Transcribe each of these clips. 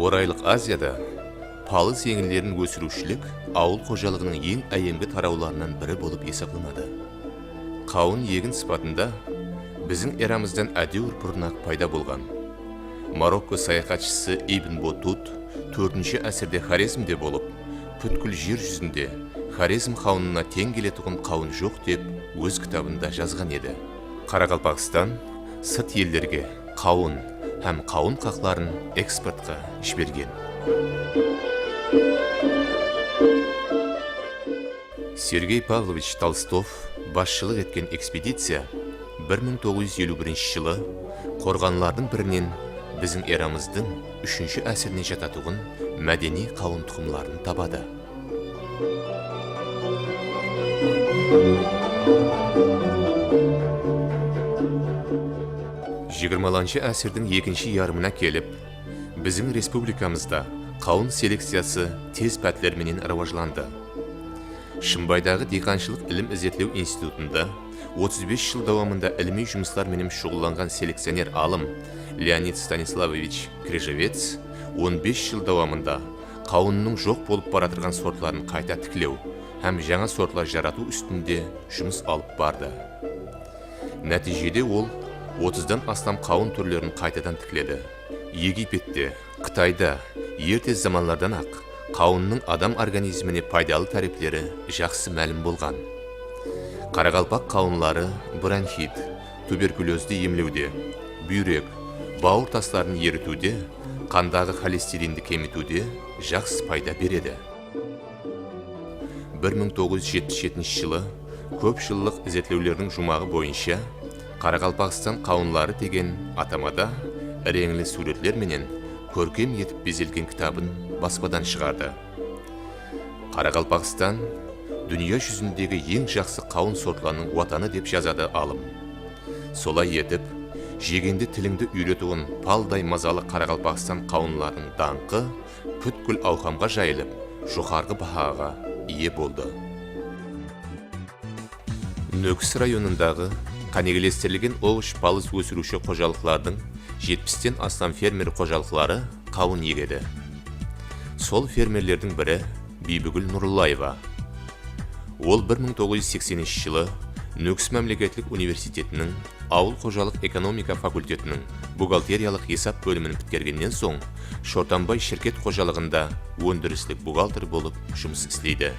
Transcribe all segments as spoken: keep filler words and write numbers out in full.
Oraylıq Aziyada palız eginlerin ósiriwshilik awıl xojalıǵınıń eń áyyemgi tarawlarınan biri bolıp esaplanadı. Qawın egin sıpatında biziń eramızdan ádewir burın-aq payda bolǵan. Marokko sayaxatshısı Ibn Botut tórtinshi ásirde Xorezmde bolıp, pútkil jer júzinde Xorezm qawınına teń keletuǵın qawın joq dep óz kitabında jazǵan edi. Qaraqalpaqstan sırt ellerge qawın hám qawın qaqların eksportqa jibergen. Sergey Pavlovich Tolstov basshılıq etken ekspediciya bir mıń toǵız júz eliw birinshi jılı qorǵanlardıń birinen biziń eramızdıń úshinshi ásirine jatatuǵın mádeniy qawın tuqımların tabadı. Jigirmalanshı ásirdiń ekinshi yarımına kelip, biziń respublikamızda qawın selekciyası tez pátler menen rawajlandı. Shımbaydaǵı Diyqanshılıq ilim-izertlew institutında otız bes jıl dawamında ilimiy jumıslar menen shuǵıllanǵan selekcioner alım Leonid Stanislavovich Krijevets on bes jıl dawamında qawınnıń joq bolıp baratırǵan sortların qayta tiklew hám jańa sortlar jaratıw ústinde jumıs alıp bardı. Nátiyjede ol otızdan aslam qawın túrlerin qaytadan tikledi. Egipette, Qıtayda erte zamanlardan-aq qawınnıń adam organizmine paydalı tárepleri jaqsı málim bolǵan. Qaraqalpaq qawınları bronxit, tuberkulyozdı emlewde, búyrek, bawır tasların eritiwde, qandaǵı xolesterindi kemitiwde jaqsı payda beredi. Bir mıń toǵız júz jetpis jetinshi jılı kóp jıllıq izertlewlerdiń juwmaǵı boyınsha Qaraqalpaqstan qawınları degen atamada reńli súwretler menen kórkem etip bezelgen kitabın baspadan shıǵardı. Qaraqalpaqstan dúnya júzindegi eń jaqsı qawın sortlarınıń watanı dep jazadı alım. Solay etip, jegende tilińdi úyretuǵın palday mazalı Qaraqalpaqstan qawınlarınıń dańqı pútkil awqamǵa jayılıp, joqarǵı bahaǵa iye boldı. Nókis rayonındaǵı qánigelestirilgen ovosh-palız ósiriwshi xojalıqlardıń jetpisten aslam fermer xojalıqları qawın egedi. Sol fermerlerdiń biri Biybigúl Nurıllaeva. Ol bir mıń toǵız júz sekseninshi jılı Nókis mámleketlik universitetiniń Awıl xojalıq ekonomika fakultetiniń buxgalteriyalıq esap bólimin pitkergennen soń, Shortanbay shirket xojalıǵında óndirislik buxgalter bolıp jumıs isleydi.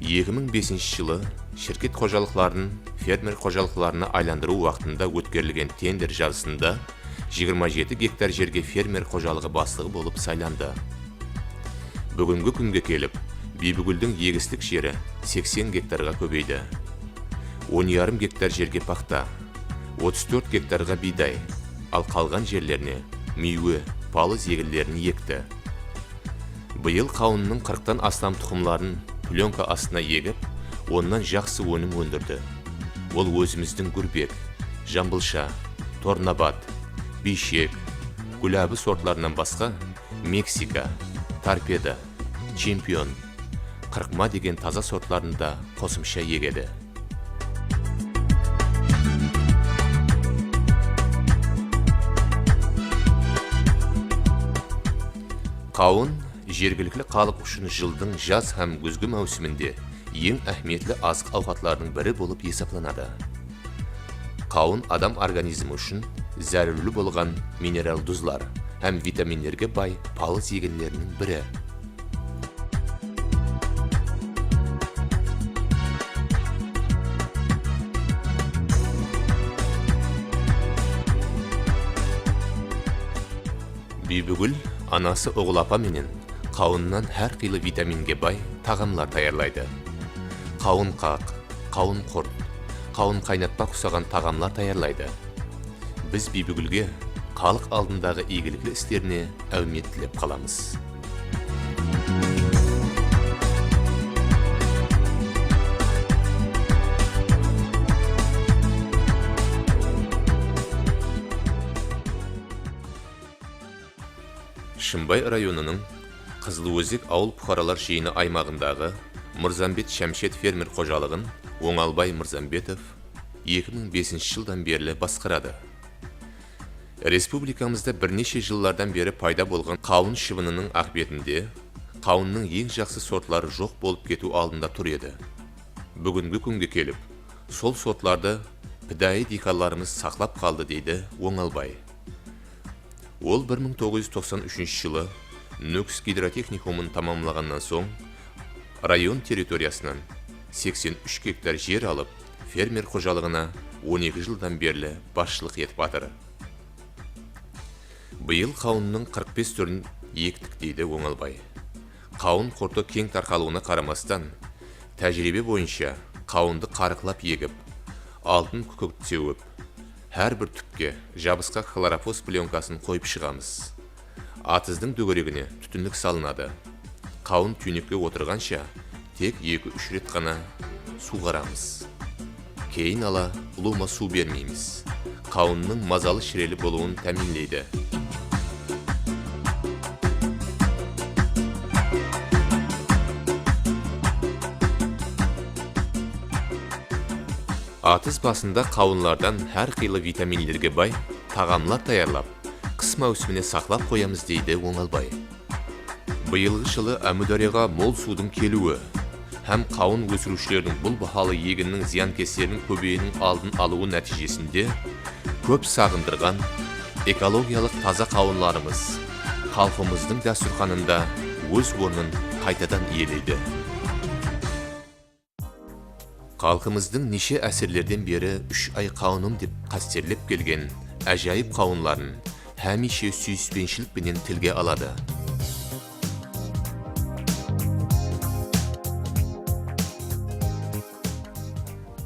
Eki mıń besinshi jılı shirket xojalıqların fermer xojalıqlarına aylandırıw waqtında ótkerilgen tender jarısında jigirma jeti gektar jerge fermer xojalıǵı baslıǵı bolıp saylandı. Búgingi kúnge kelip, Biybigúldiń egislik jeri seksen gektarǵa kóbeydi. On jarım gektar jerge paxta, otız tórt gektarǵa biyday, al qalǵan jerlerine miywe, palız eginlerin ekti. Bıyıl qawınnıń qırqtan aslam tuqımların plyonka astına egip, onnan jaqsı ónim óndirdi. Ol ózimizdiń Gúrbek, Jambılsha, Tornabat, Biyshek, Gúlabi sortlarınan basqa Meksika, Torpeda, Chempion, Qırqma degen taza sortların da qosımsha egedi. Qawın jergilikli xalıq ushın jıldıń jaz hám gúzgi máwsiminde eń áhmiyetli azıq-awqatlardıń biri bolıp esaplanadı. Qawın adam organizmi ushın zárúrli bolǵan mineral duzlar hám vitaminlerge bay palız eginleriniń biri. Biybigúl anası Oǵıl apa menen qawınnan hár qıylı vitaminge bay taǵamlar tayarlaydı. Qawın qaq, qawın qurt, qawın qaynatpaq usaǵan taǵamlar tayarlaydı. Biz Biybigúlge xalıq aldındaǵı iygilikli islerine áwmiyet tilep qalamız. Shımbay rayonınıń Qızılózek awıl puqaralar jıyını aymaǵındaǵı Mırzambet Shámshet fermer xojalıǵın Ońalbay Mırzambetov eki mıń besinshi jıldan berli basqaradı. Respublikamızda bir neshe jıllardan beri payda bolǵan qawın shıbınınıń aqıbetinde qawınnıń eń jaqsı sortları joq bolıp ketiw aldında tur edi. Búgingi kúnge kelip, sol sortlardı pidayı diyqanlarımız saqlap qaldı, deydi Ońalbay. Ol bir mıń toǵız júz toqsan úshinshi jılı Nókis gidrotexnikumın tamamlaǵannan soń, rayon territoriyasınan seksen úsh gektar jer alıp, fermer xojalıǵına on eki jıldan berli basshılıq etip atır. Bıyıl qawınnıń qırq bes túrin ektik, deydi Ońalbay. Qawın qurtı keń tarqalıwına qaramastan, tájiriybe boyınsha qawındı qarıqlap egip, altın kúkirtewip, hár bir túpke jabısqaq xlorofos plyonkasın qoyıp shıǵamız. Atızdıń dógeregine tútinlik salınadı. Qawın túynekke otırǵansha tek eki-úsh ret ǵana suwǵaramız. Keyin ala ulıwma suw bermeymiz. Qawınnıń mazalı shireli bolıwın támiyinleydi. Atız basında qawınlardan hár qıylı vitaminlerge bay taǵamlar tayarlap, qıs máwsimine saqlap qoyamız, deydi Ońalbay. Bıyılǵı jılı Ámiwdáryaǵa mol suwdıń keliwi hám qawın ósiriwshilerdiń bul bahalı eginniń zıyankesleriniń kóbeyiniń aldın alıwı nátiyjesinde kóp saǵındırǵan ekologiyalıq taza qawınlarımız xalqımızdıń dástúrxanında óz ornın qaytadan iyeleydi. Xalqımızdıń neshe ásirlerden beri úsh ay qawınım dep qásterlep kelgen ájayıp qawınların hámiyshe súyispenshilik penen tilge aladı.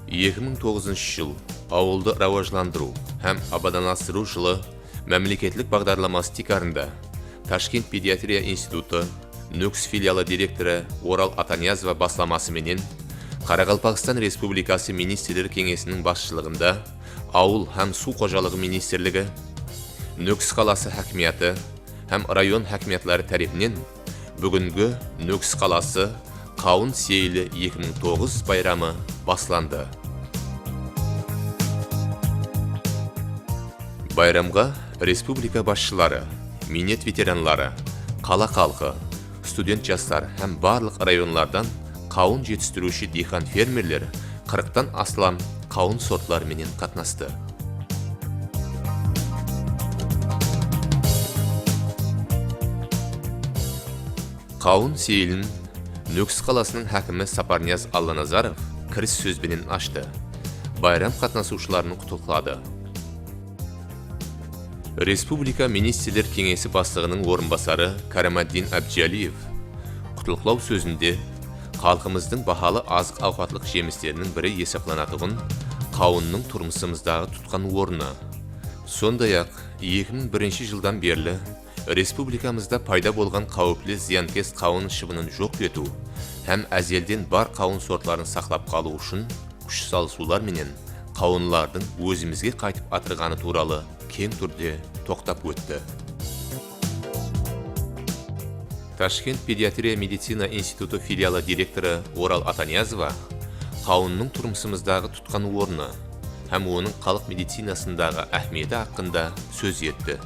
Eki mıń toǵızınshı jıl awıldı rawajlandırıw hám abadanlastırıw jılı mámleketlik baǵdarlaması tiykarında Tashkent pediatriya institutı Nókis filialı direktorı Oral Ataniyazova baslaması menen Qaraqalpaqstan Respublikası Ministrler Keńesiniń basshılıǵında Awıl hám suw xojalıǵı ministrligi, Nókis qalası hákimiyatı hám rayon hákimiyatları tárepinen búgingi Nókis qalası Qawın seyili eki mıń toǵız bayramı baslandı. Bayramǵa respublika basshıları, miynet veteranları, qala xalqı, student jaslar hám barlıq rayonlardan qawın jetistiriwshi diyqan fermerler qırqtan aslam qawın sortları menen qatnastı. Qawın seyilin Nókis qalasınıń hákimi Saparniyaz Allanazarov kiriss sóz benen ashtı. Bayram qatnasıwshıların qutlıqladı. Respublika Ministrler Keńesi baslıǵınıń orınbasarı Karamatdin Abdijaliyev qutlıqlaw sózinde xalqımızdıń bahalı azıq-awqatlıq jemisleriniń biri esaplanatuǵın qawınnıń turmısımızdaǵı tutqan ornı, sonday-aq, eki mıń birinshi jıldan berli respublikamızda payda bolǵan qáwipli zıyankes qawın shıbının joq etiw hám ázelden bar qawın sortların saqlap qalıw ushın kúsh salısıwlar menen qawınlardıń ózimizge qaytıp atırǵanı tuwralı keń túrde toqtap ótti. Tashkent pediatriya medicina institutı filialı direktorı Oral Ataniyazova qawınnıń turmısımızdaǵı tutqan ornı hám onıń xalıq medicinasındaǵı áhmiyeti haqqında sóz etti.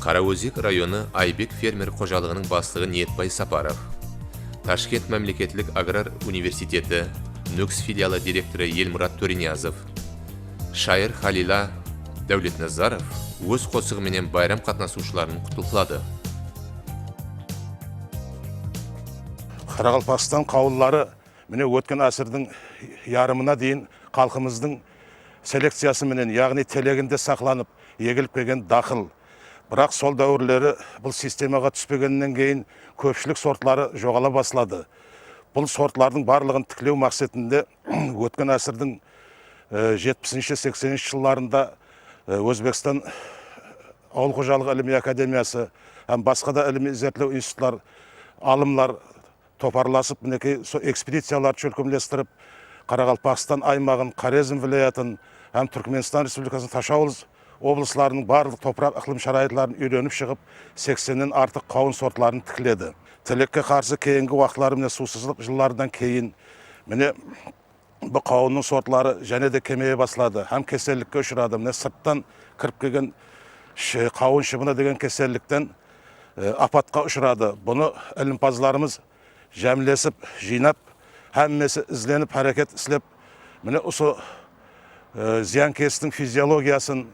Qaraózek rayonı Aybek fermer xojalıǵınıń baslıǵı Niyetbay Saparov, Tashkent mámleketlik agrar universiteti Nókis filialı direktorı Elmurat Tóreniyazov, shayır Xalila Dáwletnazarov óz qosıǵı menen bayram qatnasıwshıların qutlıqladı. Qaraqalpaqstan qawınları mine ótken ásirdiń yarımına deyin xalqımızdıń selekciyası menen, yaǵnıy teleginde saqlanıp, egilip kelgen daqıl. Biraq sol dáwirleri bul sistemaǵa túspegennen keyin kópshilik sortları joǵala basladı. Bul sortlardıń barlıǵın tiklew maqsetinde ótken ásirdiń, e, jetpisinshi, sekseninshi jıllarında, e, Ózbekstan Awıl xojalıǵı ilimiy akademiyası hám basqa da ilimiy izertlew institutlar, alımlar toparlasıp, minekey, so ekspediciyalardı shólkemlestirip, Qaraqalpaqstan aymaǵın, Xorezm wálayatın hám Túrkmenstan Respublikasınıń Tashawız oblıslarınıń barlıq topıraq-ıqlım sharayatların úyrenip shıǵıp, seksennen artıq qawın sortların tikledi. Tilekke qarsı, keyingi waqıtları, mine, suwsızlıq jıllardan keyin, mine, bul qawınnıń sortları jáne de kemeye basladı hám kesellikke ushıradı. Mine, sırttan kirip kelgen sh-, qawın shıbını degen kesellikten, e, apatqa ushıradı. Bunı ilimpazlarımız jámlesip, jıynap, hámmesi izlenip, háreket islep, mine, usı, e, zıyankestiń fiziologiyasın,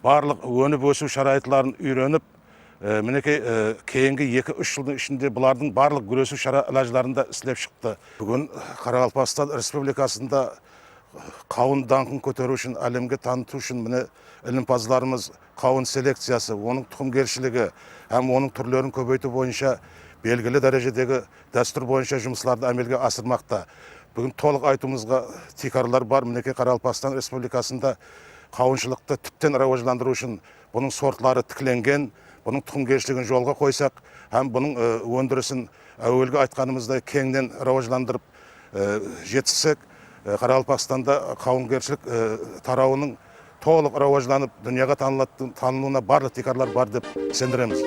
barlıq ónip ósiw sharayatların úyrenip, e, minekey, e, keyingi eki-úsh jıldıń ishinde bulardıń barlıq gúresiw shara ilajların da islep shıqtı. Búgin Qaraqalpaqstan Respublikasında qawın dańqın kóteriw ushın, álemge tanıtıw ushın mine ilimpazlarımız qawın selekciyası, onıń tuqımgershiligi hám onıń túrlerin kóbeytiw boyınsha belgili dárejedegi dástúr boyınsha jumıslardı ámelge asırmaqta. Búgin tolıq aytıwımızǵa tiykarlar bar. Minekey, Qaraqalpaqstan Respublikasında qawınshılıqtı túpten rawajlandırıw ushın bunıń sortları tiklengen, bunıń tuqımgershiligin jolǵa qoysaq hám bunıń, e, óndirisin áwelgi aytqanımızday keńnen rawajlandırıp, e, jetirsek, e, Qaraqalpaqstanda qawıngershilik, e, tarawınıń tolıq rawajlanıp, dúnyaǵa tanılat-, tanılıwına barlıq tiykarlar bar dep isendiremiz.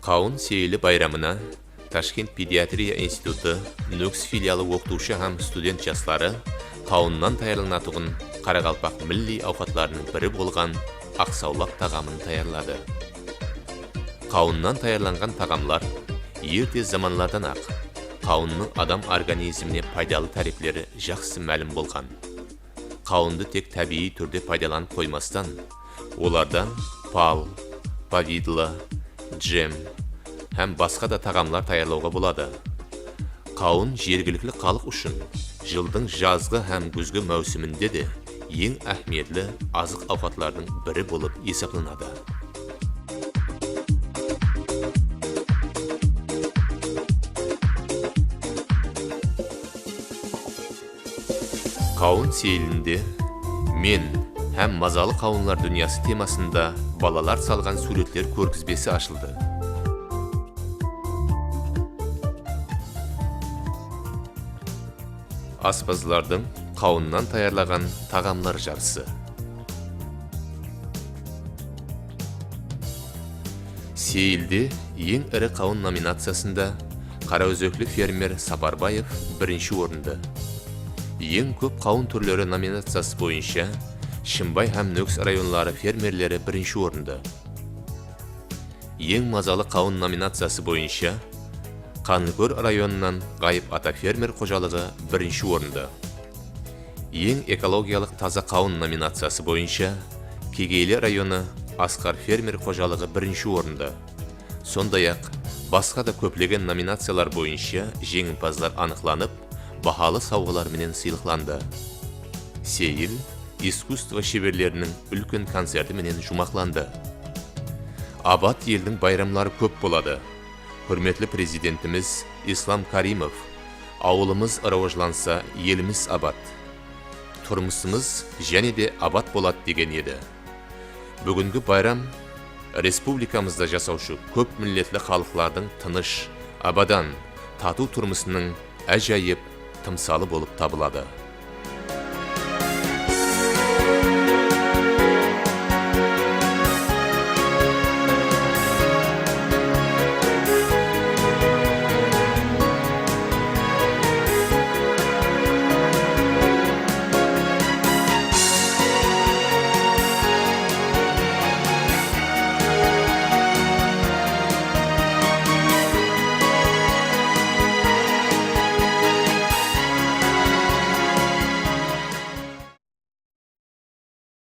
Qawın seyili bayramına Tashkent pediatriya institutı Nókis filialı oqıtıwshı hám student jasları qawınnan tayarlanatuǵın qaraqalpaq milliy awqatlarınıń biri bolǵan aqsawlaq taǵamın tayarladı. Qawınnan tayarlanǵan taǵamlar erte zamanlardan-aq qawınnıń adam organizmine paydalı tárepleri jaqsı málim bolǵan. Qawındı tek tábiyiy túrde paydalanıp qoymastan, olardan pal, povidlo, djem hám basqa da taǵamlar tayarlawǵa boladı. Qawın jergilikli xalıq ushın jıldıń jazǵı hám gúzgi máwsiminde de eń áhmiyetli azıq-awqatlardıń biri bolıp esaplanadı. Qawın seyilinde "Men hám mazalı qawınlar dúnyası" temasında balalar salǵan súwretler kórgizbesi ashıldı. Aspazlardıń qawınnan tayarlaǵan taǵamlar jarısı. Seyilde eń iri qawın nominaciyasında qaraózekli fermer Saparbaev birinshi orındı, eń kóp qawın túrleri nominaciyası boyınsha Shımbay hám Nókis rayonları fermerleri birinshi orındı, eń mazalı qawın nominaciyası boyınsha Qanlıkól rayonınan Ǵayıp ata fermer xojalıǵı birinshi orındı, eń ekologiyalıq taza qawın nominaciyası boyınsha Kegeyli rayonı Asqar fermer xojalıǵı birinshi orındı, sonday-aq, basqa da kóplegen nominaciyalar boyınsha jeńimpazlar anıqlanıp, bahalı sawǵalar menen sıylıqlandı. Seyil iskusstvo sheberleriniń úlken koncerti menen juwmaqlandı. Abat eldiń bayramları kóp boladı. Húrmetli Prezidentimiz Islam Karimov, "Awılımız rawajlansa, elimiz abat, turmısımız jáne de abat boladı", degen edi. Búgingi bayram respublikamızda jasawshı kóp milletli xalıqlardıń tınısh, abadan, tatıw turmısınıń ájayıp tımsalı bolıp tabıladı.